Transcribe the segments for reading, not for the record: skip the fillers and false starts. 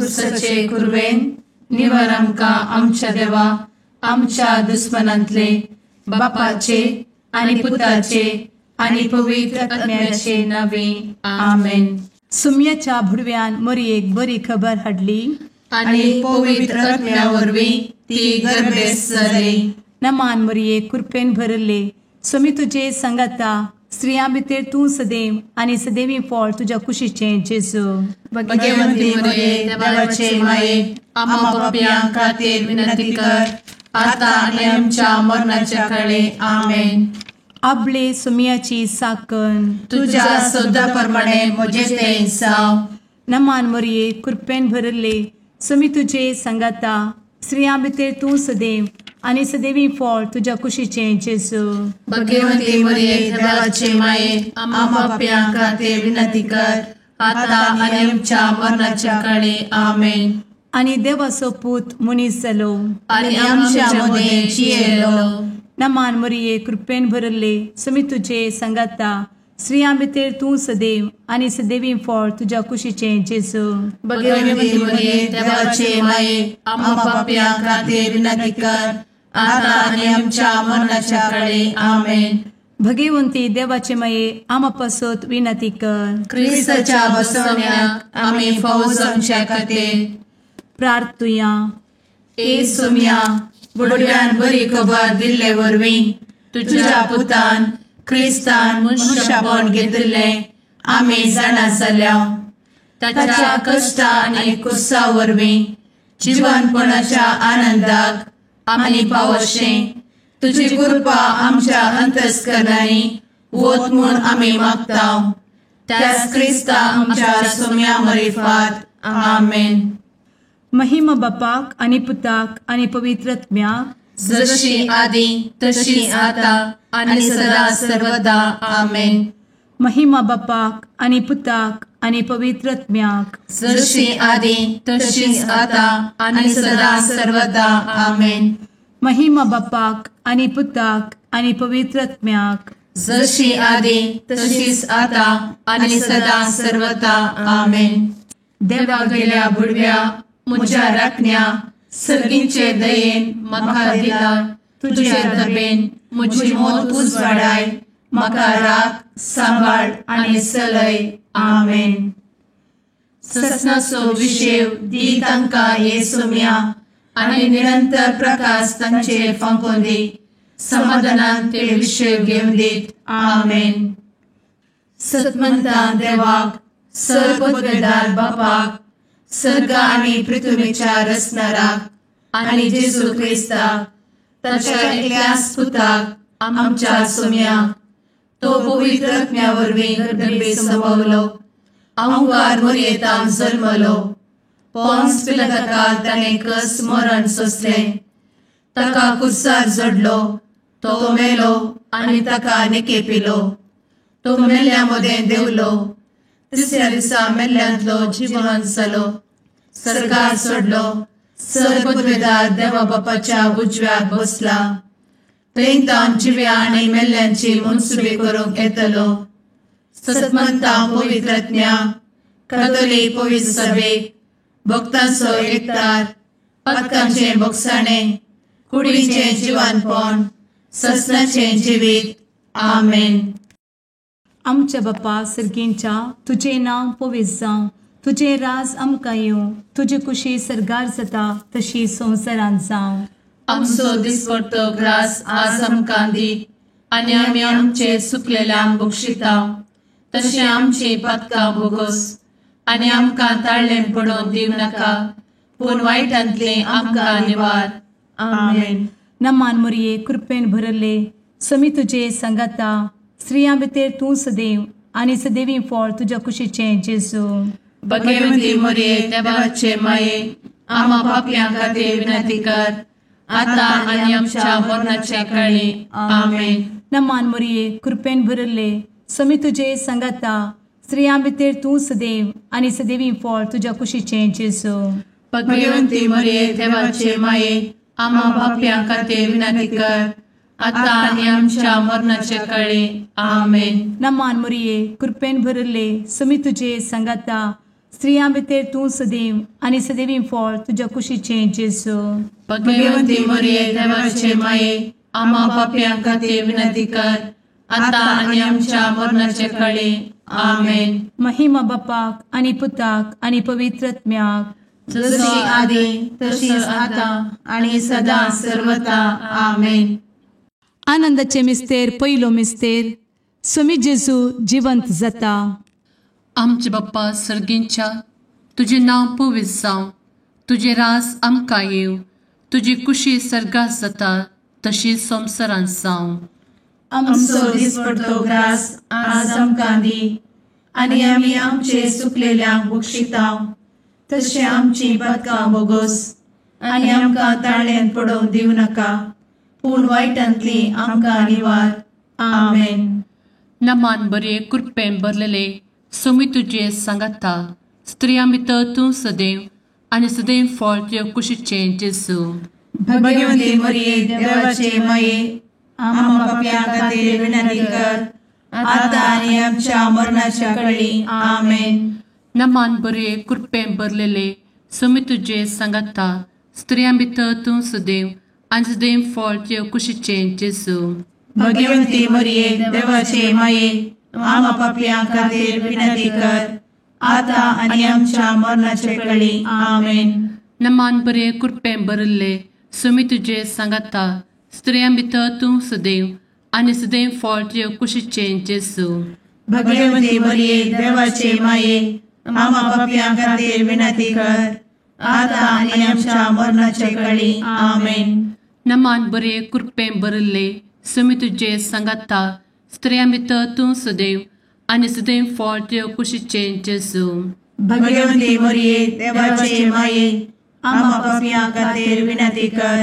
कुर्साचे कुरवेन निवार आमकां आमच्या देवा आमच्या दुस्मनांतले बापाचे आनी पुताचे आनी पवित्र आत्म्याचे नावे आमेन. सुम्याच्या भुडव्यान मोरयेक बरी खबर हाडली आनी पवित्र आत्म्या वरवीं ती गर्भेस्त जाली. नमान मोरये, कृपेन भरले, स्वामी तुजे संगाता, स्त्रियां भितर तूं सदैव आनी सदैवी फळ तुज्या कुशीचें जेजू. भगवंती मोरये, देवाचे माये, आम्हा पापयां खातीर विनंती कर आता आनी आमच्या मरणाच्या काळे. आमेन. आपले सुमियाची साकन तुझ्या शब्दा प्रमाणे म्हजे तें जावं. नमान मोरये, कृपेन भरले, स्वामी तुजे संगाता, स्त्रियां भितर तूं सदैव आनी सदैवी फळ तुज्या कुशीचें जेजू. भगवंती मोरये, देवाचे माये, आम्हा पापयां खातीर विनंती कर आता आनी आमच्या मरणाच्या काळे. आमेन. आनी देवाचो पूत मनीस जालो आनी आमच्या मदें जियेलो. नमान मोरये, कृपेन भरले, स्वामी तुजे संगाता, स्त्रियां भितर तूं सदैव आनी सदैवी फळ तुज्या कुशीचें जेजू. भगवंती मोरये, देवाचे माये, आम्हा पापयां खातीर विनंती कर आता आनी आमच्या मरणाच्या काळे. आमेन. भगवंती देवाचे माये, आम्हा पासत विनंती कर. क्रिस्ताच्या बसवण्याक आमी फावो जावच्या खातीर प्रार्थुया. ए सोम्या, बुडव्यान बरी खबर दिल्ले वरवीं तुझ्या पुतान क्रिस्तान मनुष्यपण घेतिल्लें आमी जाणा जाल्या. ताच्या कश्टा आनी कुर्सा वरवीं जिवनपणाच्या आनंदाक आमी पावशें तुजी कृपा आमच्या अंतस्करणांनी वत म्हूण आमी मागता. त्याच क्रिस्ता आमच्या सोम्या मरिफात. आमेन. महिमा बापाक आनी पुताक आनी पवित्र आत्म्याक, जशी आदी तशी आता आनी सदा सर्वदा. आमेन. महिमा बापाक आनी पुताक आनी पवित्र आत्म्याक, जशी आदी तशीच आता आनी सदा सर्वदा. आमेन. महिमा बापाक आनी पुताक आनी पवित्र आत्म्याक, जशी आदी तशीच आता आनी सदा सर्वदा. आमेन. देवा गेल्या बुडव्या म्हज्या राखण्या सर्गींचे दयेन म्हाका दिला तुजे दबेन म्हजी मोत उजवाडाय म्हाका राख सांबाळ आनी चलय. आमेन. ससनाचो विशेव दी तांकां हे सोम्या आनी निरंतर प्रकाश तांचेर फांकोवन दी. समाधानान ते विशेव घेवन दीत. आमेन. सतमंता देवाक, सर्वपदवेदार बापाक, सर्ग आनी पृथ्वीच्या रचणाराक आनी जेजू क्रिस्ताक ताच्या एकल्याच पुताक आमच्या सोम्याक, तो पवित्र आत्म्या वरवीं गर्भे संभवलो, अंगार मोरयेतान जल्मलो, पोन्स पिलाताकाल ताणें कस मरण सोंसलें, ताका कुर्सार जडलो, तो मेलो आनी ताका निकेपिलो, तो मेल्ल्या मदें देंवलो, तिसऱ्या दिसा मेल्ल्यांतलो जिवन जालो, सर्गार सोडलो, सर्वपदवेदार देवा बापाच्या उजव्याक बसला, थंय तावन जिव्या आनी मेल्ल्यांची मनसुबी करूंक येतलो. सतमंता पवित्र आत्म्या, कातोलीक पवित्र सभेक, भक्तांचो एकतार, पातकांचें भोगसाणें, कुडीचें जिवानपण, ससनाचें जिवीत. आमेन. आमच्या बापा सर्गींच्या, तुजें नांव पवित्र जावं, तुजें राज आमकां येवं, तुजी कुशी सर्गार जाता तशी संवसारांत जावं. आमचो दिसपडतो ग्रास आज आमकां दी आनी आमी आमचे चुकलेल्यांक बक्षिता तशें आमची पातकां भोगोस आनी आमकां ताळ्ळें पडोवन दिवं नाका, पूण वायटांतलें आमकां निवार. आमेन. नमान मोरये, कृपेन भरले, स्वामी तुजे संगाता, स्त्रियां भितर तूं सदैव आनी सदैवी फळ तुज्या कुशीचें जेजू. भगवंती मोरये, देवाचे माये, आम्हा पापयां खातीर विनंती कर आता आनी आमच्या मरणाच्या काळी. आमेन. नमान मोरये, कृपेन भरले, स्वामी तुजे संगाता, स्त्रियां भितर तूं सदैव आनी सदैवी फळ तुज्या कुशीचें जेजू. भगवंती मोरये, देवाचे माये, आम्हा पापयां खातीर विनंती कर आता आनी आमच्या मरणाच्या काळी. आमेन. नमान मोरये, कृपेन भरले, स्वामी तुजे संगाता, स्त्रियां भितर तूं सदैव आनी सदैवी फळ तुज्या कुशीचें जेजू. भगवंती मरिये देवाचे माये, आम्हा पापयां खातीर विनंती कर, आतां आनी आमच्या मरणाचे कळे. आमेन. महिमा बापाक आनी पुताक आनी पवित्र आत्म्याक, जशी आदी तशीच आतां आनी सदां सर्वता. आमेन. आनंदाचे मिस्तेर पयलो मिस्तेर, स्वामी जेजू जिवंत जाता. आमचे बाप्पा सर्गींच्या, तुजें नांव पवित्र जावं, तुजें रास आमकां येवं, तुजी कुशी सर्गात जाता तशी संवसारांत जावं. आमचो दिसपडतो ग्रास आज आमकां दी, आनी आमी आमचे चुकलेल्यांक बक्षिता तशें आमची पदकां बोगोस, आनी आमकां ताळ्यान पडोवन दिवं नाका, पूण वायटांतली आमकां निवार. आमेन. नमान बरे कृपेन भरलेले स्वामी तुजे सांगाता, स्त्रियां भितर तूं सदैव आनी सदैव फळ तुजे कुशीचें जेजू. भगवंती मरिये देवाचे माये, आम्हा पापयां खातीर विनंती कर, आतां आनी आमच्या मरणाच्या कळी. आमेन. नमान बरे कृपेन भरलेले स्वामी तुजे सांगाता, स्त्रियां भितर तूं सदैव आनी सदैव फळ तुजे कुशीचें जेजू. भगवंती मरिये देवाचे माये, आम्हा पापयां खातीर विनंती कर, आतां आनी आमच्या मरणाचे कळी. आमेन. नमान बरे कृपेन भरिल्ले स्वामी तुजे सांगाता, स्त्रियां भितर तूं सदैव आनी सदैव फळ तुजे कुशीचें जेजू. भगवंती मरिये देवाचे माये, आम्हा पापयां खातीर विनंती कर, आतां आनी आमच्या मरणाचे कळी. आमेन. नमान बरे कृपेन भरिल्ले स्वामी तुजे सांगाता, स्त्रियां भितर तूं सदैव आनी सदैव फळ तुजे कुशीचें जेजू. भगवंती मरिये देवाचे माये, आम्हा पापयां खातीर विनंती कर,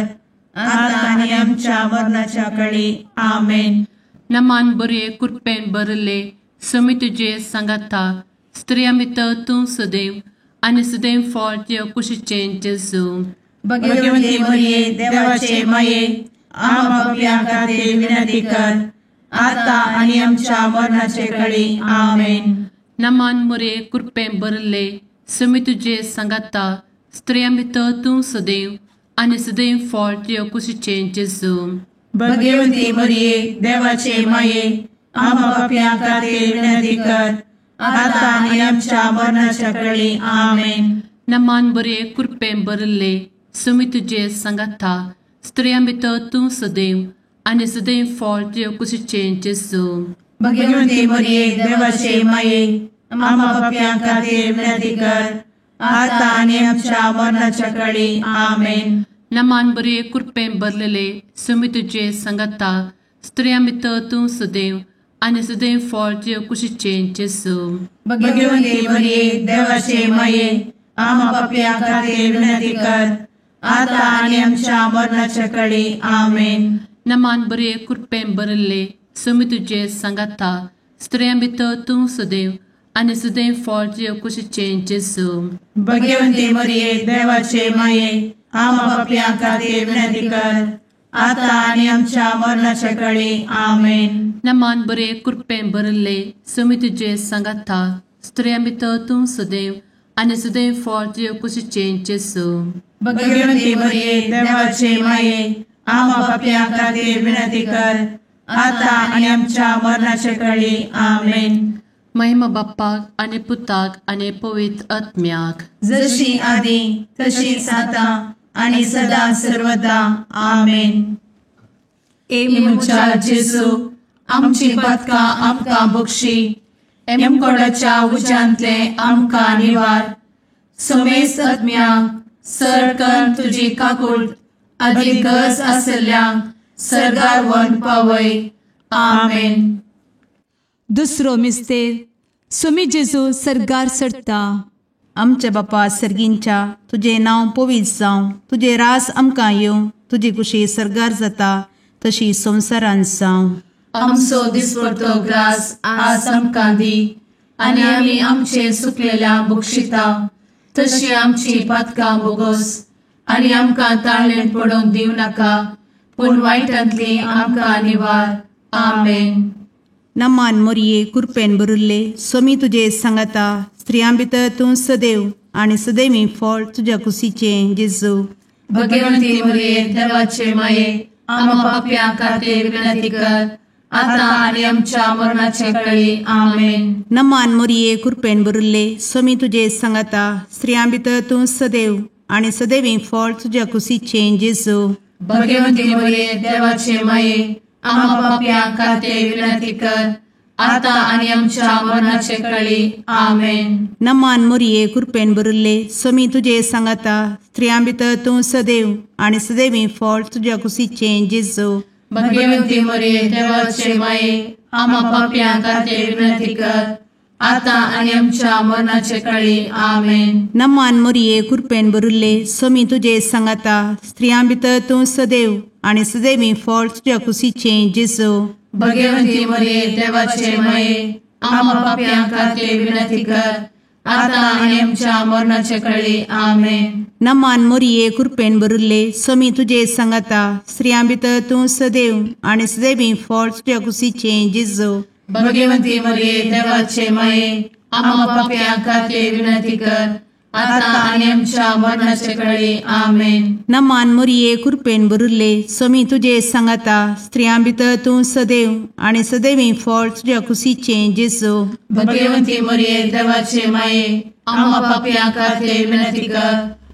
आतां आनी आमच्या मरणाच्या कळी. आमेन. नमान बरे कृपेन भरिल्ले स्वामी तुजे सांगाता, स्त्रियां भितर तूं सदैव आनी सदैव फळ तुजे कुशीचें जेजू. भगवंती मरिये देवाचे माये, आम्हा पापयां खातीर विनंती कर, आतां आनी आमच्या मरणाचे कळी. आमेन. नमान मरिये कृपेन भरिल्ले स्वामी तुजे सांगाता, स्त्रियां भितर तूं सदैव आनी सदैव फळ तुजे कुशीचें जेजू. भगवंती मरिये देवाचे माये, आम्हा पापयां खातीर विनंती कर, आतां आनी आमच्या मरणाच्या कळी. आमेन. नमान बरे कृपेन भरिल्ले स्वामी तुजे सांगाता, स्त्रियां भितर तूं सदैव आनी सदैव फळ तुजे कुशीचें जेजू. भगवंती मरिये देवाचे माये, आम्हा पापयां खातीर विनंती कर, आतां आनी आमच्या मरणाच्या कळी. आमेन. नमान बरे कृपेन भरलेले स्वामी तुजे सांगाता, स्त्रियां भितर तूं सदैव आनी सदैव फळ तुजे कुशीचें जेजू. भगवंती मरिये देवाचे माये, आम्हा पापयां खातीर विनंती कर, आतां आनी आमच्या मरणाच्या कळी. आमेन. नमान बरे कृपेन भरिल्ले स्वामी तुजे सांगाता, स्त्रियां भितर तूं सदैव आनी सदैव फळ तुजे कुशीचें जेजू. भगवंती मरिये देवाचे माये, आम्हा पापयां खातीर विनंती कर, आतां आनी आमच्या मरणाच्या कळी. आमेन. नमान बरे कृपेन भरिल्ले स्वामी तुजे सांगाता, स्त्रियां भितर तूं सदैव आनी सदैव फळ तुजे कुशीचें जेजू. भगवंती मरिये देवाचे माये, आम्हा पापयां खातीर विनंती कर, आतां आनी आमच्या मरणाच्या कळी. आमेन. महिमा बाप्पाक आनी पुताक आनी पवित्र आत्म्याक, जशी आदी तशीच आतां आनी सदां सर्वदा. आमेन. ए म्हज्या जेजू, आमची पदकां आमकां बक्षी, एमकोडाच्या उज्यांतले आमकां निवार, समेस्त आत्म्यांक सरकन तुजी काकूट आदी गरज आसल्ल्यांक सर्गार व्हरून पावय. आमेन. दुसरो मिस्तेर, स्वामी जेजू सर्गार चडटा. आमच्या बापा सर्गींच्या, तुजें नांव पवित्र जावं, तुजें रास आमकां येवं, तुजी कुशी सर्गार जाता तशी संवसारांत जावं. आमचो दिसपडतो ग्रास आज आमकां दी, आनी आमी आमचे चुकलेल्यांक बक्षिता तशी आमची पातकां बोगोस, आनी आमकां ताळ्ळेन पडोवंक दिवं नाका, पूण वायटांतली आमकां निवार. आमेन. नमान मोरये कुरपेन भरिल्ले सोमी तुजे सांगाता स्त्रियां भितर तूं सदैव आनी सदैवी फळ तुज्या कुशीचें जेजू. भगवंती मोरये देवाचे माये आम्हा पाप्यां खातीर विनंती कर आता आनी आमच्या मरणाचे कळी. आमेन. नमान मोरये कुरपेन भरिल्ले सोमी तुजे सांगाता स्त्रियां भितर तूं सदैव आनी सदैवी फळ तुज्या कुशीचें जेजू. भगवंती मोरये देवाचे माये आम्हा पाप्यां खातीर विनंती कर आता आनी आमच्या मरणाचे कळी. आमेन. नमान मोरये कुरपेन भरिल्ले सोमी तुजे सांगाता स्त्रियां भितर तूं सदैव आनी सदैवी फळ तुज्या कुशीचें जेजू. भगवंती मोरये देवाचे माये आम्हा पाप्यां खातीर विनंती कर आता आनी आमच्या मरणाचे कळी. आमेन. नमान मोरये कुरपेन भरिल्ले सोमी तुजे सांगाता स्त्रियां भितर तूं सदैव आनी सदैवी फळ तुज्या कुशीचें जेजू. भगवंती मोरये देवाचे माये आम्हा पाप्यां खातीर विनंती कर आता आनी आमच्या मरणाचे कळी. आमेन. नमान मोरये कुरपेन भरिल्ले सोमी तुजे सांगाता स्त्रियां भितर तूं सदैव आनी सदैवी फळ तुज्या कुशीचें जेजू. भगवंती मोरये देवाचे माये आम्हा पाप्यां खातीर विनंती कर आता आनी आमच्या मरणाचे कळी. आमेन. नमान मोरये कुरपेन भरिल्ले सोमी तुजे सांगाता स्त्रियां भितर तूं सदैव आनी सदैवी फळ तुज्या कुशीचें जेजू. भगवंती मोरये देवाचे माये आम्हा पाप्यां खातीर विनंती कर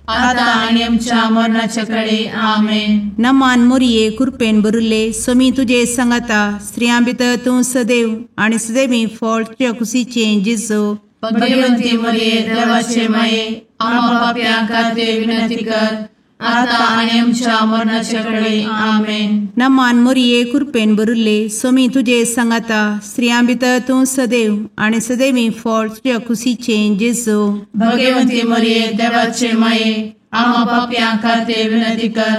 आता आनी आमच्या मरणाचे कळी. आमेन. नमान मोरये कुरपेन भरिल्ले सोमी तुजे सांगाता स्त्रियां भितर तूं सदैव आनी सदैवी फळ तुज्या कुशीचें जेजू. भगवंती मोरये देवाचे माये आम्हा पाप्यां खातीर विनंती कर आता आनी आमच्या मरणाचे कळी. आमेन. नमान मोरये कुरपेन भरिल्ले सोमी तुजे सांगाता स्त्रियां भितर तूं सदैव आनी सदैवी फळ तुज्या कुशीचें जेजू. भगवंती मोरये देवाचे माये आम्हा पाप्यां खातीर विनंती कर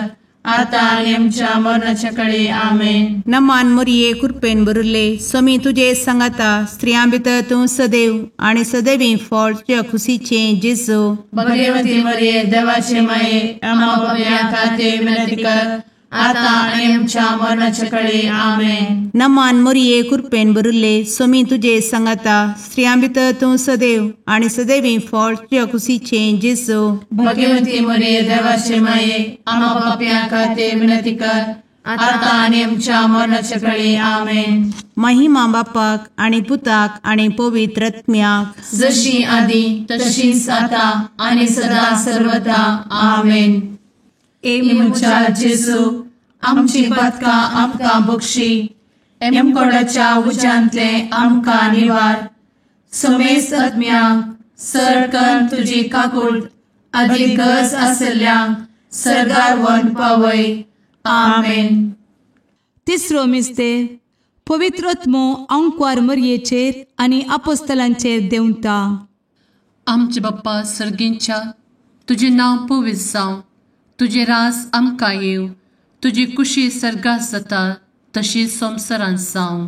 आता आनी आमच्या मरणाचे कळी. आमेन. नमान मोरये कुरपेन भरिल्ले सोमी तुजे सांगाता स्त्रियां भितर तूं सदैव आनी सदैवी फळ तुज्या कुशीचें जेजू. भगवंती मोरये देवाचे माये आम्हा पाप्यां खातीर विनंती कर आता आनी आमच्या मरणाचे कळी. आमेन. नमान मोरये कुरपेन भरिल्ले सोमी तुजे सांगाता स्त्रियां भितर तूं सदैव आनी सदैवी फळ तुज्या कुशीचें जेजू. भगवंती मोरये देवाचे माये आम्हा पाप्यां खातीर विनंती कर आता आनी आमच्या मरणाचे कळी. आमेन. महिमा बापाक आनी पुताक आनी पवित्र आत्म्याक, जशी आदी तशीच आता आनी सदा सर्वदा. आमेन. ए म्हज्या जेजू आमची पातकां आमकां बक्षी, एमकोडाच्या उज्यांतले आमकां निवार, समेस्त आत्म्यांक सरकन तुजी काकूट आदी गरज आसल्ल्यांक सर्गार व्हरून पावय. आमेन. तिसरो मिस्तेर पवित्र आत्मो आंकवार मरयेचेर आनी आपोस्तलांचेर देंवता. आमचे बाप्पा सर्गींच्या तुजें नांव पवित्र जावं, तुजें राज आमकां येवं, तुजी कुशी सर्गात जाता तशी संवसारांत जावं.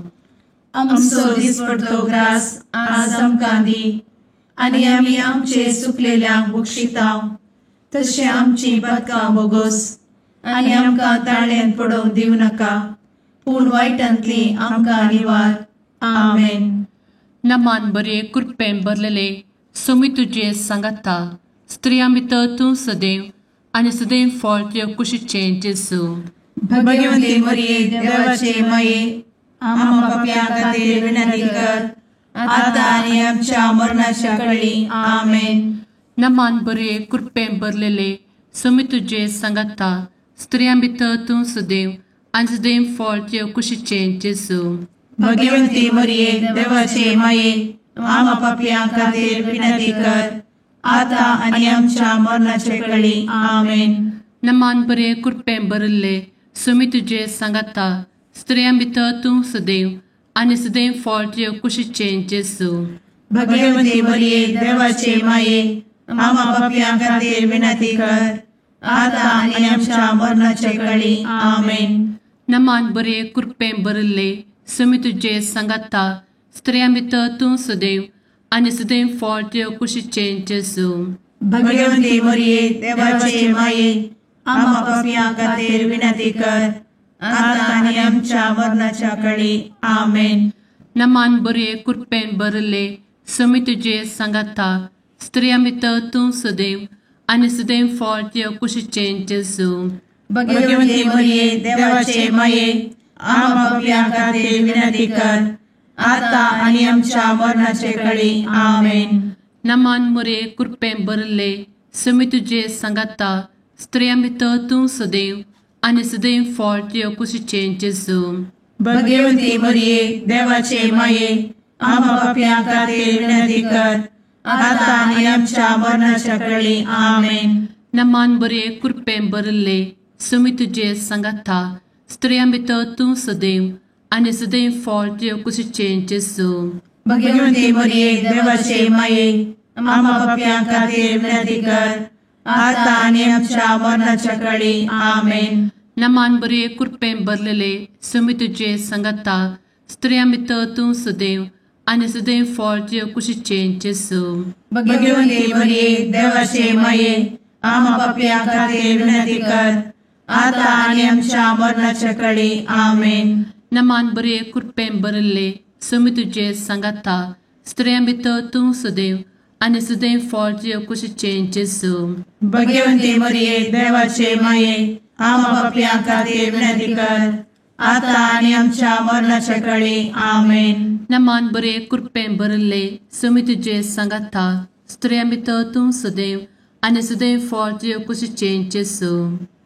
आमचो दिसपडतो ग्रास आज आमकां दी आनी आमी आमचे चुकलेल्यांक बक्षितांव तशें आमची पातकां बोगोस आनी आमकां ताळ्यांत पडोवंक दिवं नाका, पूण वायटांतली आमकां निवार. आमेन. नमान बरे कृपेन भरलेले सोमी तुजे सांगाता स्त्रियां भितर तूं सदैव आनी सदैव फळ तुज्या कुशीचें जेजू. भगवंती मरिये देवाचे माये आम्हा पाप्यां खातीर विनंती कर आता आनी आमच्या मरणाच्या कळी. आमेन. नमान बरे कृपेन भरलेले सोमी तुजे सांगाता स्त्रियां भितर तूं सदैव आनी सदैव फळ तुज्या कुशीचें जेजू. भगवंती मरिये देवाचे माये आम्हा पाप्यां खातीर विनंती कर आता आनी आमच्या मरणाचे कळी. आमेन. नमान बरे कृपेन भरिल्ले सोमी तुजे सांगाता स्त्रियां भितर तूं सदैव आनी सदैव फळ तुज्या कुशीचें जेजू. भगवंती मरिये देवाचे माये आम्हा पाप्यां खातीर विनंती कर आता आनी आमच्या मरणाचे कळी. आमेन. नमान बरे कृपेन भरिल्ले सोमी तुजे सांगाता स्त्रियां भितर तूं सदैव आनी सदैव फळ तुज्या कुशीचें जेजू. भगवंती मरिये देवाचे माये आम्हा पाप्यां खातीर विनंती कर आता आनी आमच्या मरणाच्या कळी. आमेन. नमान बरे कृपेन भरले समी तुजे सांगाता स्त्रियां भितर तूं सदैव आनी सदैव फळ तुज्या कुशीचें जेजू. भगवती मरिये देवाचे माये आम्हा पाप्यां खातीर विनंती कर आता आनी आमच्या मरणाचे कळी. आमेन. नमान मरिये कृपेन भरले समी तुजे सांगाता स्त्रियां भितर तूं सदैव आनी सदैव फळ तुज्या कुशीचें जेजू. भगवती मरिये देवाचे माये आम्हा पाप्यां खातीर विनंती कर आता आनी आमच्या मरणाच्या कळी. आमेन. नमान बरे कृपेन भरले समी तुजे सांगाता स्त्रियां भितर तूं सदैव आनी सदैव फळ तुज्या कुशीचें जेजू. भगवती मरिये देवाचे माये आम्हा पाप्यां खातीर विनंती कर आता आनी आमच्या मरणाच्या कळी. आमेन. नमान बरे कृपेन भरलेले समी तुजे सांगाता स्त्रियां भितर तूं सदैव आनी सदैव फळ तुज्या कुशीचें जेजू. भगवती मरिये देवाचे माये आम्हा पाप्यां खातीर विनंती कर आता आनी आमच्या मरणाच्या कळी. आमेन. नमान बरे कृपेन भरले समी तुजे सांगाता स्त्रियां भितर तूं सदैव आनी सदैव फळ तुज्या कुशीचें जेजू. भगवती मरिये देवाचे माये आम्हा पाप्यां खातीर विनंती कर आता आनी आमच्या मरणाच्या कळी. आमेन. नमान बरे कृपेन भरले समी तुजे सांगाता स्त्रियां भितर तूं सदैव आनी सदैव फळ तुज्या कुशीचें जेजू.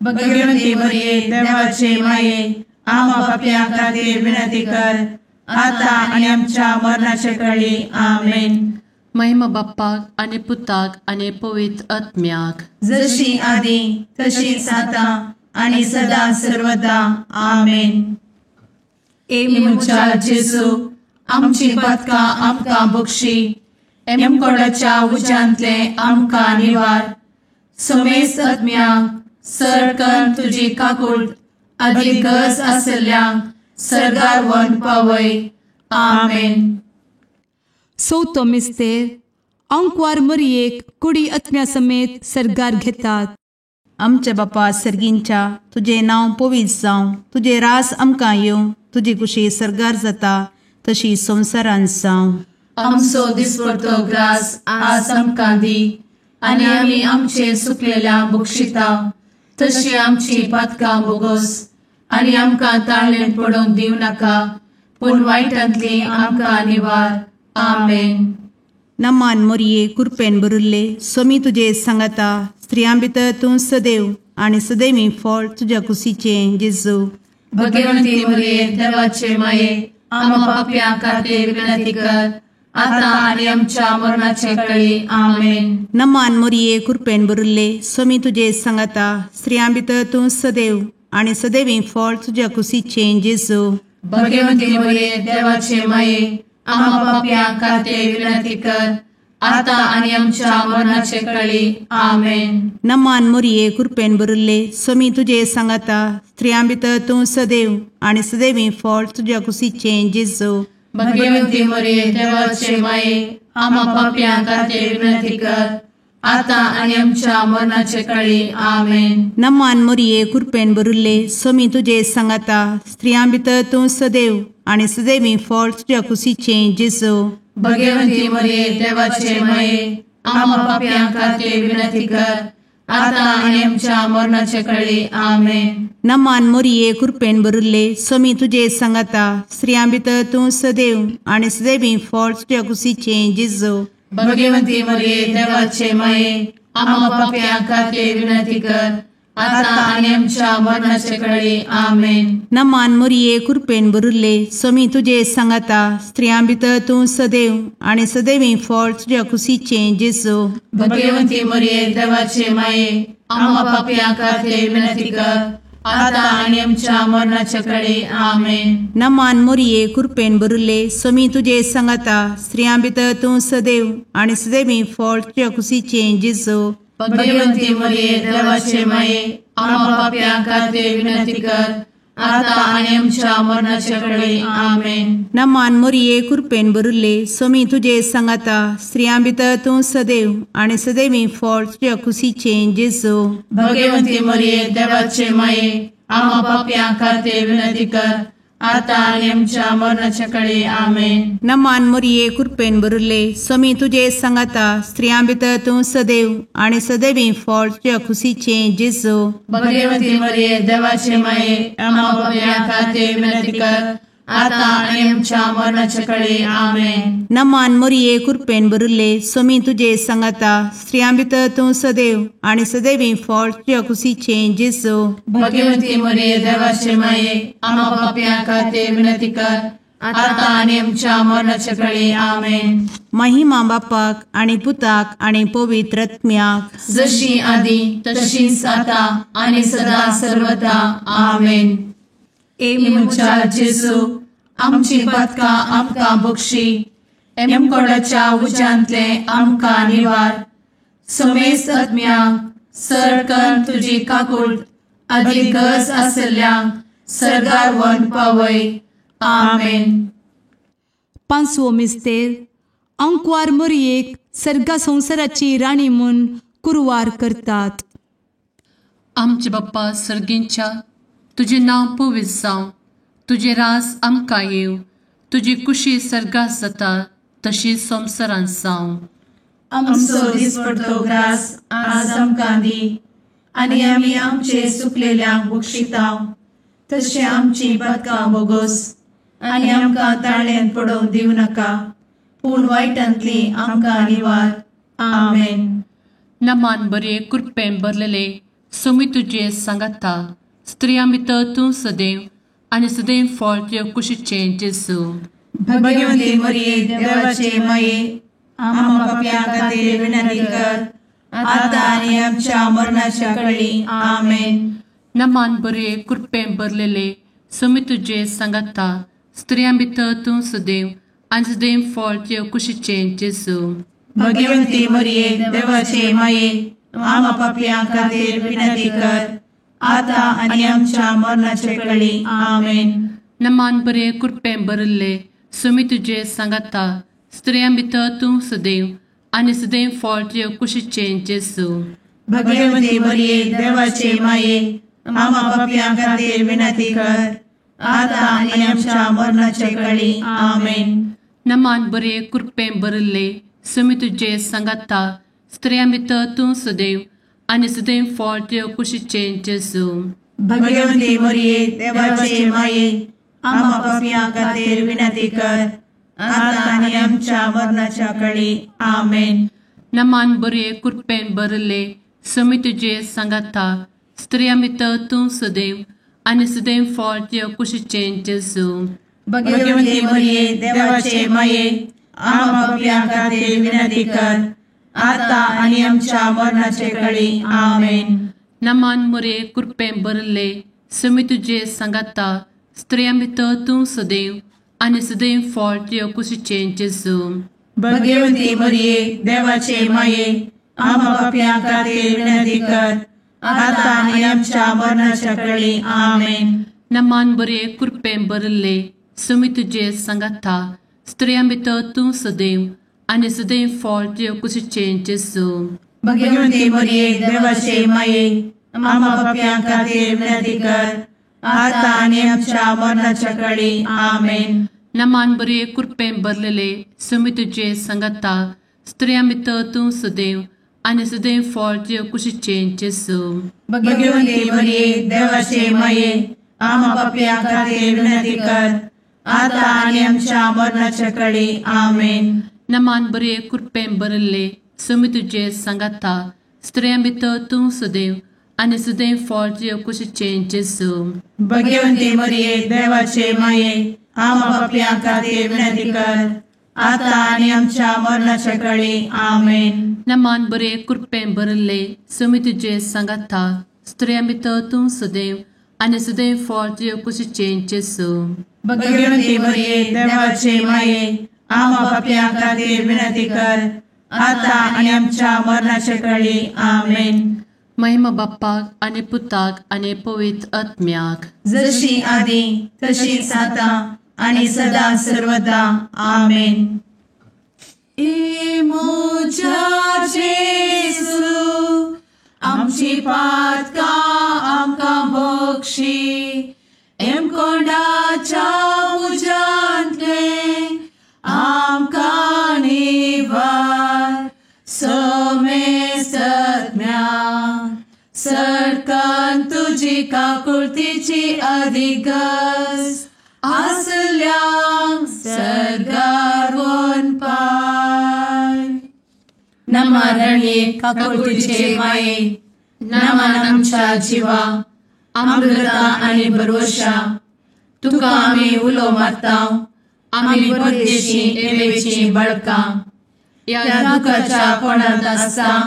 भगवती मरिये देवाचे माये आम्हा पाप्यां खातीर विनंती कर आता आनी आमच्या मरणाच्या कळी. आमेन. महिमा बाप्पाक आनी पुताक आनी पवित्र आत्म्याक, जशी आदी तशीच आता आनी सदा सर्वदा. आमेन. ए म्हज्या जेजू आमची पातकां आमकां बक्षी, एमकोडाच्या उज्यांतले आमकां निवार, समेस्त आत्म्यांक सरकन तुजी काकूट आदी गरज आसल्ल्यांक सर्गार व्हरून पावय. आमेन. चवथो मिस्तेर आंकवार मरियेक कुडी आत्म्या समेत सर्गार घेतात. आमच्या बापा सर्गींच्या तुजें नांव पवित्र जावं, तुजें राज आमकां येवं, तुजी कुशी सर्गार जाता तशी संवसारांत जावं. आमचो दिसपडतो ग्रास आज आमकां दी आनी आमी आमचे सुकलेल्या बक्षिता तशी आमची पातकां बोगस आनी आमकां ताळेन पडोवंक दिवं नाका, पूण वायटांतली आमकां निवार. आमेन. नमान मरिये कृपेन भरिल्ले स्वामी तुजे सांगाता स्त्रियां भितर तूं सदैव आनी सदैवी फळ तुज्या कुशीचें जेजू. भगवंती मरिये देवाचे माये आम्हा पाप्यां खातीर विनंती कर आता आनी आमच्या मरणाचे कळी. आमेन. नमान मरिये कृपेन भरिल्ले स्वामी तुजे सांगाता स्त्रियां भितर तूं सदैव आनी सदैवी फळ तुज्या कुशीचें जेजू. भगवंती मरिये देवाचे माये आम्हा पाप्यां खातीर विनंती कर आता आनी आमच्या मरणाचे कळी. आमेन. नमान मरिये कृपेन भरिल्ले स्वामी तुजे सांगाता स्त्रियां भितर तूं सदैव आनी सदैवी फळ तुज्या कुशीचें जेजू. भगवंती मरिये देवाचे माये आम्हा पाप्यां खातीर विनंती कर आता आनी आमच्या मरणाचे कळी. आमेन. नमान मरिये कृपेन भरिल्ले स्वामी तुजे सांगाता स्त्रियां भितर तूं सदैव आनी सदैवी फळ तुज्या कुशीचें जेजू. भगवंती मरिये देवाचे माये आम्हा पाप्यां खातीर विनंती कर आता आनी आमच्या मरणाचे कळी. आमेन. नमान मरिये कृपेन भरिल्ले स्वामी तुजे सांगाता स्त्रियां भितर तूं सदैव आनी सदैवी फळ तुज्या कुशीचें जेजू. भगवंती मरिये देवाचे माये आम्हा पाप्यां खातीर विनंती कर आता आनी आमच्या मरणाचे कळी. आमेन. नमान मरिये कृपेन भरिल्ले स्वामी तुजे सांगाता स्त्रियां भितर तूं सदैव आनी सदैवी फळ तुज्या कुशीचें जेजू. भगवंती मरिये देवाचे माये आम्हा पाप्यां खातीर विनंती कर आता आनी आमच्या मरणाचे कळी. आमेन. नमान मरिये कृपेन भरिल्ले स्वामी तुजे सांगाता स्त्रियां भितर तूं सदैव आनी सदैवी फळ तुज्या कुशीचें जेजू. भगवंती मरिये देवाचे माये आम्हा पाप्यां खातीर विनंती कर आता आनी आमच्या मरणाचे कळी. आमेन. नमान मरिये कृपेन भरिल्ले स्वामी तुजे सांगाता स्त्रियां भितर तूं सदैव आनी सदैवी फळ तुज्या कुशीचें जेजू. भगवंती मरिये देवाचे माये आम्हा पाप्यां खातीर विनंती कर आतां आनी आमच्या मरणाच्या कळे. आमेन. नमान मोरये कृपेन भरिल्ले, स्वामी तुजे सांगाता, स्त्रियां भितर तूं सदैव आनी सदैवी फळ तुज्या खुशीचें जेजू. भगवती मरिये देवाचे माये, आम्हा पाप्यां खातीर विनंती कर, आतां आनी आमच्या मरणाच्या कळे. आमेन. नमान मोरये कृपेन भरिल्ले, स्वामी तुजे सांगाता, स्त्रियां भितर तूं सदैव आनी सदैवी फळ तुज्या खुशीचें जेजू. भगवती मरिये देवाचे माये, आम्हा पाप्यां खातीर विनंती कर, आतां आनी आमच्या मरणाच्या कळे. आमेन. महिमा बापाक आनी पुताक आनी पवित्र आत्म्याक, जशी आदी तशीच आतां आनी सदा सर्वदा. आमेन. ए म्हज्या जेजू, आमची पातकां आमकां बक्षी, एमकोडाच्या उज्यांतले आमकां निवार, समेस्त आत्म्यांक सरकन तुजी काकूट आदी गरज आशिल्ल्यांक सरगार व्हरून पावय. आमेन. पांचवो मिस्तेर आंकवार मोरयेक सर्गा संवसाराची राणी म्हूण कुरवार करतात. आमचे बाप्पा सर्गींच्या, तुजें नांव पवित्र जावं, तुजें रास आमकां येवं, तुजी कुशी सर्गात जाता तशी संवसारांत जावं. आमचो दिसपडतो ग्रास आज आमकां दी, आनी आमी आमचे सुकलेल्यांक बक्षितांव, तशें आमची पातकां बोगोस, आनी आमकां ताळ्यांत पडोवंक दिवं नाका, पूण वायटांतली आमकां निवार. आमेन. नमान बरे कृपेन भरलेले, स्वामी तुजे सांगाता, स्त्रियां भितर तूं सदैव आनी सदैव फळ तुज्या कुशीचें जेजू. भगवती मरिये देवाचे माये, आम्हा पाप्यां खातीर विनंती कर, आतां आनी आमच्या मरणाच्या कळी. आमेन. नमान बरे कृपेन भरलेले, स्वामी तुजे सांगाता, स्त्रियां भितर तूं सदैव आनी सदैव फळ तुज्या कुशीचें जेजू. भगवती मरिये देवाचे माये, आम्हा पाप्यां खातीर विनंती कर, आतां आनी आमच्या मरणाच्या कळी. आमेन. नमान बरे कृपेन भरिल्ले, स्वामी तुजे सांगाता, स्त्रियां भितर तूं सदैव आनी सदैव फळ तुज्या कुशीचें जेजू. भगवती मरिये देवाचे माये, आम्हा पाप्यां खातीर विनंती कर, आतां आनी आमच्या मरणाच्या कळी. आमेन. नमान बरे कृपेन भरिल्ले, स्वामी तुजे सांगाता, स्त्रियां भितर तूं सदैव आनी सदैव फळ तुज्या कुशीचें जेजू. भगवती मरिये देवाचे माये, आम्हा पाप्यां खातीर विनंती कर, आतां आनी आमच्या मरणाच्या कळी. आमेन. नमान बरे कृपेन भरिल्ले, स्वामी तुजे सांगाता, स्त्रियां भितर तूं सदैव आनी सदैव फळ तुज्या कुशीचें जेजू. भगवती मरिये देवाचे माये, आम्हा पाप्यां खातीर विनंती कर, आतां आनी आमच्या मरणाचे कळी. आमेन. नमान मोरे कृपेन भरिल्ले, स्वामी तुजे सांगाता, स्त्रियां भितर तूं सदैव आनी सदैव फळ तुज्या कुशीचें जेजू. भगवती मरिये देवाचे माये, आम्हा पाप्यां खातीर विनंती कर, आतां आनी आमच्या मरणाच्या कळी. आमेन. नमान बरे कृपेन भरिल्ले, स्वामी तुजे सांगाता, स्त्रियां भितर तूं सदैव आनी सदैव फळ तुज्या कुशीचें जेजू. भगवती मरिये देवाचे माये, आम्हा पाप्यां खातीर विनंती कर, आतां आनी आमच्या मरणाच्या कळी. आमेन. नमान बरे कृपेन भरलेले, स्वामी तुजे सांगाता, स्त्रियां भितर तूं सदैव आनी सदैव फळ तुज्या कुशीचें जेजू. भगवती मरिये देवाचे माये, आम्हा पाप्यां खातीर विनंती कर, आतां आनी आमच्या मरणाच्या कळी. आमेन. नमान बरे कृपेन भरिल्ले, स्वामी तुजे सांगाता, स्त्रियां भितर तूं सदैव आनी सदैव फळ तुज्या कुशीचें जेजू. भगवती मरिये देवाचे माये, आम्हा पाप्यां खातीर विनंती कर, आतां आनी आमच्या मरणाच्या कळी. आमेन. नमान बरे कृपेन भरिल्ले, स्वामी तुजे सांगाता, स्त्रियां भितर तूं सदैव आनी सदैव फळ तुज्या कुशीचें जेजू. भगवती मरिये देवाचे माये, आम्हा पाप्यां खातीर विनंती कर, आतां आनी आमच्या मरणाच्या कळी. आमेन. महिमा बाप्पाक आनी पुताक आनी पवित्र आत्म्याक, जशी आदी तशीच आतां आनी सदा सर्वदा. आमेन. ए म्हज्या जेजू, आमची पातकां आमकां बक्षी, एमकोंडाच्या तुजी काकुळतीची अधिगस आसल्यांक सर्गार वनपाय. नमा रणये काकुळतीचे माये, नमन आमच्या जिवा, अमृता आनी भरवशा, तुका आमी उलो मारता, आमी परदेशी एवेची बळकां, ह्या दुखाच्या कोणांत आसता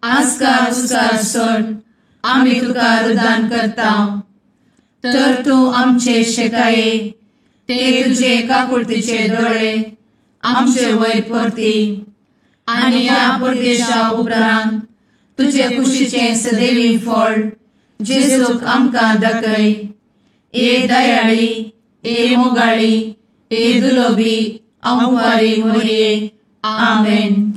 आस्कार उस्कार सोड आमी तुका रुदान करता. तर तूं आमचे शेकाये ते तुजे काकुळतीचे दोळे आमचे वयर परती आनी ह्या परदेशा उपरांत तुजे कुशीचें सदैवी फळ जेजूक आमकां दाखय. ए दयाळी, ए मोगाळी, ए दुलोबी आंवारी मोरये. आमेन.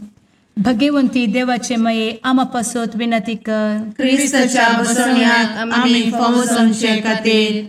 भगवंती देवाचे मये आमा पासत विनंती कर. क्रिस्ताच्या बसवण्याक आमी फावो जावचे खातीर.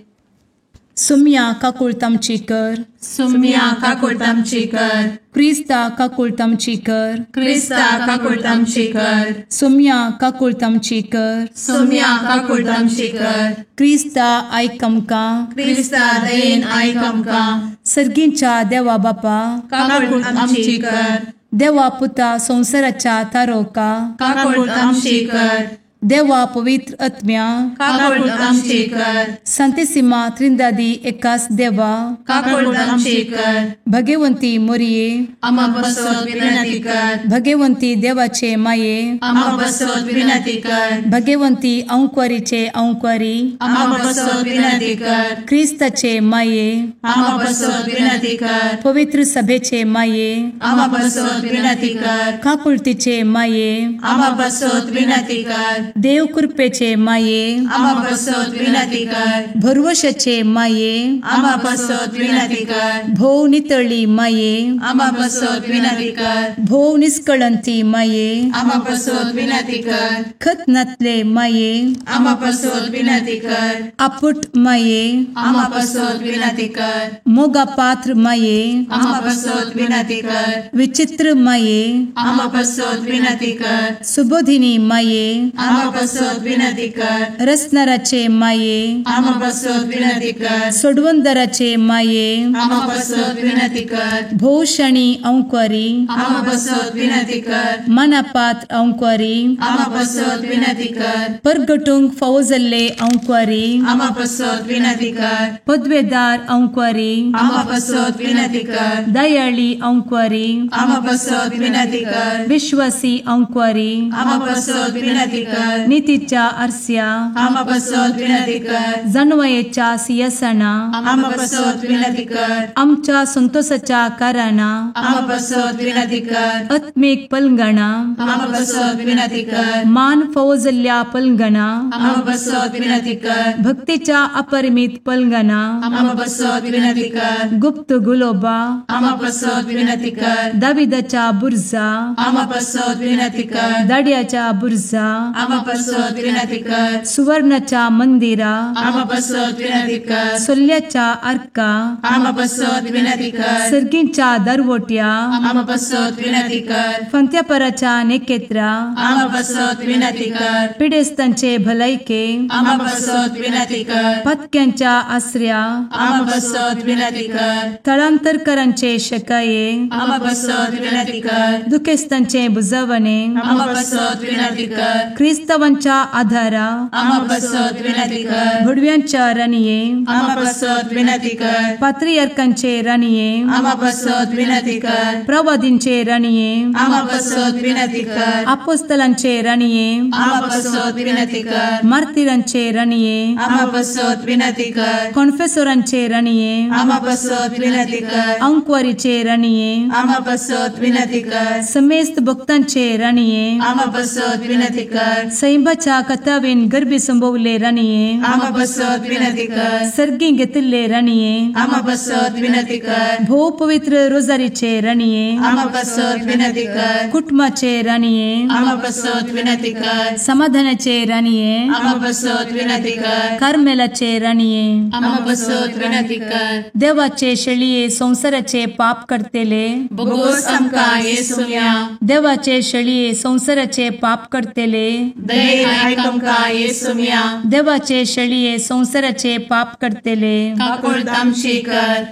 सुम्या काकुळतामची कर. सुम्या काकुळतामची कर. क्रिस्ता काकुळतामची कर. क्रिस्ता काकुळतामची कर. सुम्या काकुळतामची कर. सुम्या काकुळतामची कर. क्रिस्ता आयक आमकां. क्रिस्ता दयेन आयक आमकां. सर्गींच्या देवा बापा काकुळतामची कर. देवा पुता संवसाराच्या तारोका काकुळतामची कर. देवा पवित्र आत्म्या काकुळतामची कर. संतेसिमा त्रिंदादी एकास देवा काकुळतामची कर. भगवंती मोरये आमा पासत विनंती कर. भगवंती देवाचे माये आमा पासत विनंती कर. भगवंती अंकुरीचे अंकुरी आमा पासत विनंती कर. क्रिस्ताचे माये आमा पासत विनंती कर. पवित्र सभेचे माये आमा पासत विनंती कर. काकुळतीचे माये आमा पासत विनंती कर. देव कृपेचे माये आमा पासत विनंती कर. भरवशाचे माये आमा पासत विनंती कर. भोव नितळी माये आमा पासत विनंती कर. भोव निष्कळंती माये आमा पासत विनंती कर. खत नातले माये आमा पासत विनंती कर. आपुट माये आमा पासत विनंती कर. मोगा पात्र माये आमा पासत विनंती कर. विचित्र माये आमा पासत विनंती कर. सुबोधिनी माये आमा पासत विनंती कर. रसनाराचे माये आमा पासत विनंती कर. सोडवंदराचे माये आमा पासत विनंती कर. भोवशणी अंकुरी आमा पासत विनंती कर. मनापात्र अंकुरी आमा पासत विनंती कर. परगटूंक फावो जाल्ले अंकुरी आमा पासत विनंती कर. पदवेदार अंकुरी आमा पासत विनंती कर. दयाळी अंकुरी आमा पासत विनंती कर. विश्वासी अंकुरी आमा पासत विनंती कर. नितीच्या आरस्या आमा पासत विनंती कर. जानवयेच्या सिंहासना आमा पासत विनंती कर. आमच्या संतोषाच्या कारणा आमा पासत विनंती कर. आत्मीक पलंगणा आमा पासत विनंती कर. मान फावो जाल्ल्या पलंगणा आमा पासत विनंती कर. भक्तीच्या अपरिमित पलंगणा आमा पासत विनंती कर. गुप्त गुलोबा आमा पासत विनंती कर. दाविदाच्या बुर्जा आमा पासत विनंती कर. दाड्याच्या बुर्जा आमा पासत विनंती कर. सुवर्णाच्या मंदिरा आमा पासत विनंती कर. सोल्याच्या आर्का आमा पासत विनंती कर. सर्गींच्या दरवट्या आमा पासत विनंती कर. फंत्यापराच्या नेकेत्रा आमा पासत विनंती कर. पिडेस्तांचे भलायके आमा पासत विनंती कर. पत्क्यांच्या आसऱ्या आमा पासत विनंती कर. थळांतरकरांचे शकाये आमा पासत विनंती कर. दुखेस्तांचे बुजवणे आमा पासत विनंती कर. क्रिस्तावांच्या आधारा आमा पासत विनंती कर. भडव्यांच्या राणये आमा पासत विनंती कर. पात्रियार्कांचे राणये आमा पासत विनंती कर. प्रवादींचे राणये आमा पासत विनंती कर. आपोस्तलांचे राणये आमा पासत विनंती कर. मार्तिरांचे राणये आमा पासत विनंती कर. कॉन्फेसोरांचे राणये आमा पासत विनंती कर. अंकुवारीचे राणये आमा पासत विनंती कर. समेस्त भक्तांचे राणये आमा पासत विनंती कर. सैंबाच्या कथावेन गर्भी संभवले राणये आमा पासत विनंती कर. सर्गी घेतिल्ले राणये आमा पासत विनंती कर. भोव पवित्र रोजारीचे राणये आमा पासत विनंती कर. कुटुंबाचे राणये आमा पासत विनंती कर. समाधानाचे राणये आमा पासत विनंती कर. कार्मेलाचे राणये आमा पासत विनंती कर. देवाचे शेळये संवसाराचे पाप करतेले बोगोस आमकां येसुया. देवाचे शेळये संवसाराचे पाप करतेले दयेन आयक आमकां येसुम्या. देवाचे शेळये संवसाराचे पाप करतले काकुळट आमची कर.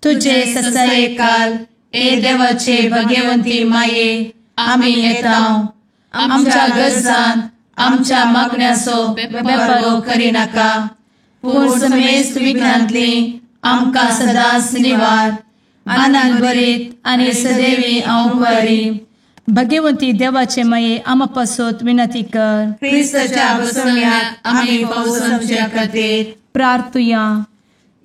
तुजे ससायेकाल ए देवाचे भगवंती माये आमी येता. आमच्या गरजांत आमच्या मागण्याचो बेपर्वो करिनाका, पूण समेस्त विघ्नांतली आमकां सदांच निवार. आनंद भरीत आनी सदैवी अंवकारी भगवंती देवाचे माये आमा पासत विनंती कर. क्रिस्ताच्या बसवण्याक आमी पावसाच्या खातीर प्रार्थुया.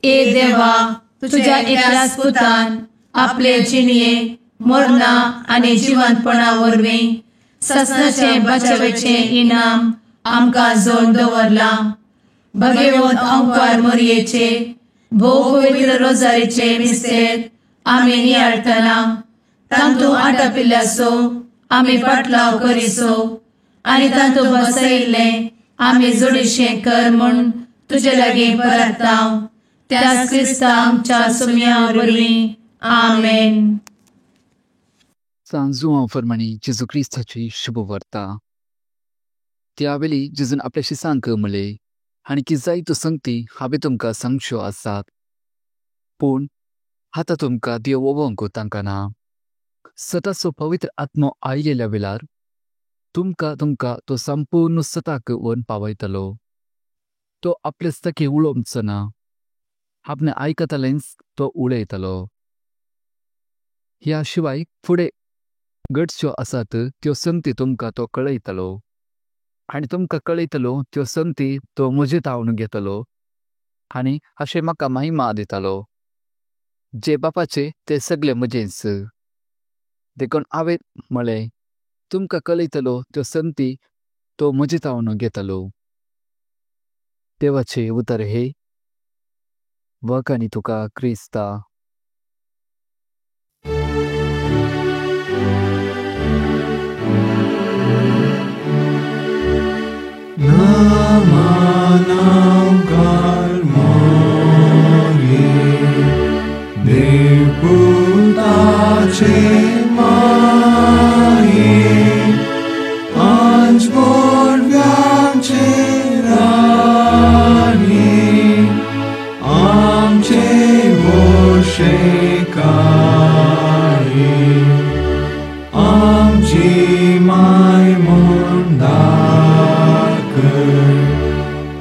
ए देवा, तुझ्या एकल्याच पुतान आपले जिणये मरणा आनी जिवंतपणा वरवीं ससनाचे बचावेचे इनाम आमकां जोड दवरलां. भगवंत अंकार मोरयेचे भोव पवित्र रोजारीचे मिस्तेर आमी नियाळटना तांतू आटापिल्ल्याचो आमी पाटलाव करिसो आनी तांतू बसयिल्लें आमी जोडीशें कर म्हूण तुजे लागीं परताव. त्याच क्रिस्ता आमच्या सुम्या वरवीं. आमेन. सांत जुवांव फर्माणी जेजू क्रिस्ताची शुभवार्ता. त्या वेळी जेजून आपल्या शिसांक म्हळें, आनी की जायत्यो संगती हांवें तुमकां सांगच्यो आसात, पूण आतां तुमकां देव ओवंक तांकां ना. सताचो पवित्र आत्मो आयिल्ल्या वेळार तुमकां तुमकां तो संपूर्ण सताक व्हरून पावयतलो. तो आपले सखे उलोवचो ना, आपणे आयकतलेंच तो उलयतलो. ह्या शिवाय फुडें घडच्यो आसात त्यो संगती तुमकां तो कळयतलो, आनी तुमकां कळयतलो त्यो संगती तो म्हजे तावन घेतलो आनी अशें म्हाका महिमा दितलो. जे बापाचे ते सगळे म्हजेच. देखून हांवें म्हळें, तुमकां कळयतलो त्यो संगती तो म्हजे तावन घेतलो. देवाचे उतर हे. वखाणी तुका क्रिस्ता. नमनांकार मोरये देवपुताचे माये आंज बोडव्यांचे राणये आमचे वोशेकाये आमची माय म्हूण दाखय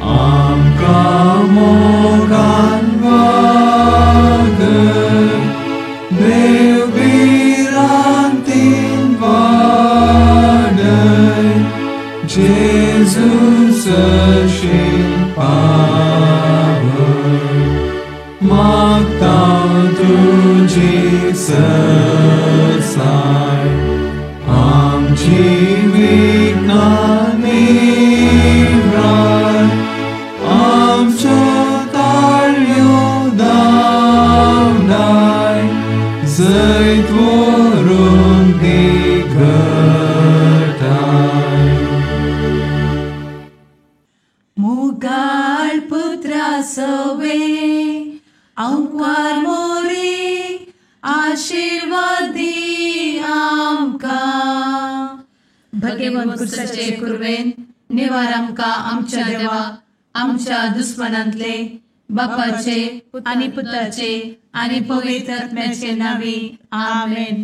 आमकां मोगान वागय देव भिरांतीन वाडय जेजू सशीं पावय मागता तुजी सरसाय आमची विघ्नां निव्राय आमच्यो ताळयो धांवडाय जैत व्हरून ती घटाय. मुगाळ पुत्रा सवे अंकार मोरी आशीर्वादी आमकां. भगवंत कुर्साचे कुर्वेन निवार आमकां आमच्या देवा आमच्या दुस्मनांतले बापाचे आनी पुताचे आनी पवित्र आत्म्याचे नांवी. आमेन.